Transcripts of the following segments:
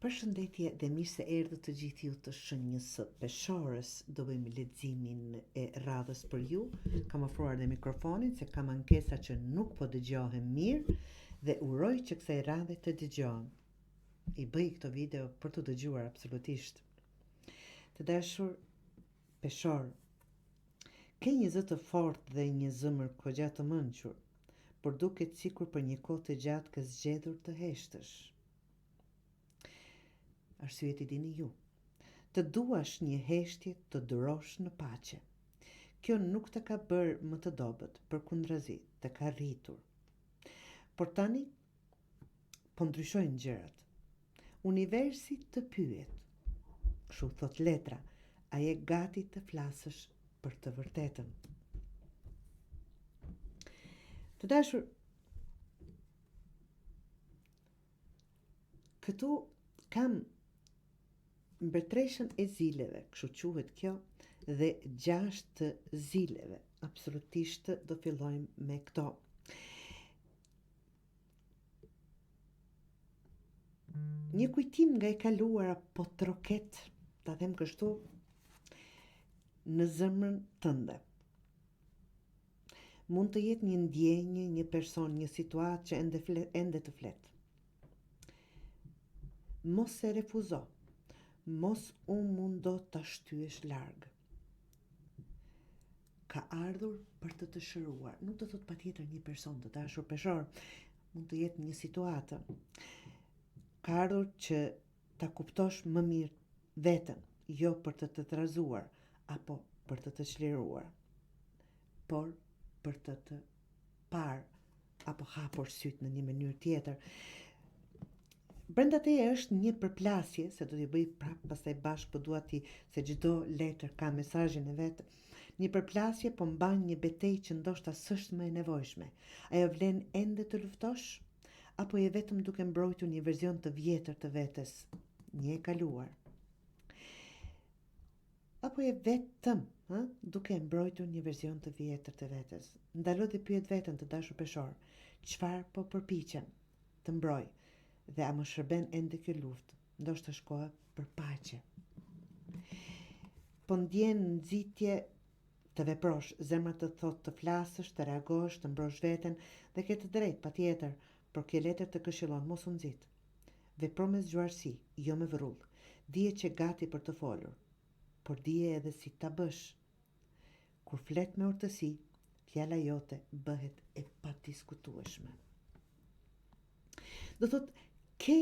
Përshëndetje dhe mirë se erdhët të gjithë ju të shenjës së Peshores. Do bëjmë leximin e radhës për ju. Kam afruar dhe mikrofonin se kam ankesa që nuk po dëgjohem mirë dhe uroj që kësaj radhe të dëgjohem. I bëj këto video për t'u dëgjuar absolutisht. Të dashur Peshorë, ke një zë të fortë dhe një zemër goxha të mençur, por duket sikur për një kohë të gjatë ke zgjedhur të heshtësh. Arsyet i dini ju. Të duash një heshtje të durosh në paqe. Kjo nuk të ka bërë më të dobët, përkundrazi, të ka rritur. Por tani po ndryshojnë gjërat. Universi të pyet. Kështu thotë letra, a je gati të flasësh për të vërtetën? Të dashur, Këtu kam mbretëreshën e zileve, kështu quhet kjo, dhe gjashtë të zileve. Absolutisht do fillojmë me këto. Një kujtim nga e kaluara po troket, ta them kështu, në zemrën tënde. Mund të jetë një ndjenjë, një person, një situatë që ende flet, ende të flet. Mos e refuzo. Mos u mundo ta shtyesh larg. Ka ardhur për të të shëruar. Nuk do të thotë patjetër një person të dashur peshor. Mund të jetë një situatë. Ka ardhur që ta kuptosh më mirë veten, jo për të të trazuar apo për të të çliruar, por për të të parë apo hapur sytë në një mënyrë tjetër. Brenda teje është një përplasje, se do t'i bëj prapë pastaj bashkë, po dua ti se çdo letër ka mesazhin e vet. Një përplasje po mban një betejë që ndoshta s'është më e nevojshme. A ia vlen ende të luftosh? Apo je vetëm duke mbrojtur një version të vjetër të vetes, një e kaluar? Apo je vetëm, ë, duke mbrojtur një version të vjetër të vetes? Ndalo dhe pyet veten të dashur peshor, çfarë po përpiqem të mbroj dhe a më shërben ende kjo luftë? Ndoshta është koha për paqe. Po ndjen nxitje të veprosh, zemra të thotë të flasësh, të reagosh, të mbrosh veten dhe ke të drejtë, patjetër, por kjo letër të këshillon mos u nxit. Vepro me zgjuarsi, jo me vrull. Dije që je gati për të folur, por dije edhe si ta bësh. Kur flet me urtësi, fjala jote bëhet e padiskutueshme. Do thotë, ke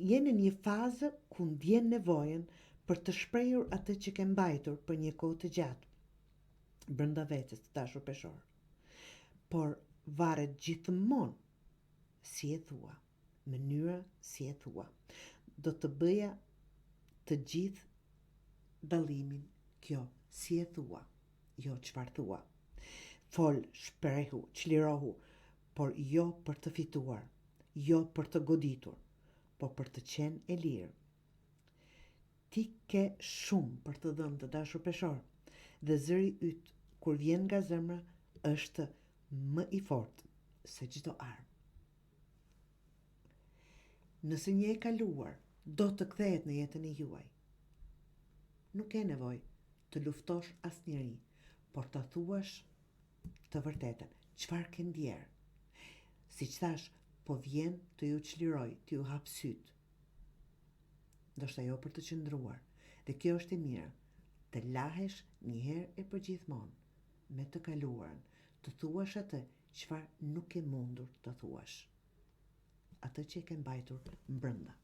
je në një fazë ku ndjen nevojën për të shprehur atë që ke mbajtur për një kohë të gjatë brenda vetes, të dashur peshor. Por varet gjithmonë si e thua, mënyra si e thua. Do të bëja të gjithë dallimin kjo si e thua, jo çfarë thua. Fol, shprehu, çlirohu, por jo për të fituar, jo për të goditur, por për të qenë e lirë. Ti ke shumë për të dhënë të dashur peshor, dhe zëri yt kur vjen nga zemra është më i fortë se çdo armë. Nëse një e kaluar do të kthehet në jetën e juaj, nuk ke nevojë të luftosh asnjeri, por ta thuash të vërtetën, çfarë ke ndjerë. Siç thashë, po vjen të ju çlirojë, të ju hapë sytë. Ndoshta jo për të qëndruar, dhe kjo është e mira, të lahesh një herë e përgjithmonë me të kaluarën, të thuash atë çfarë nuk ke mundur të thuash. Atë që e ke mbajtur mbrenda.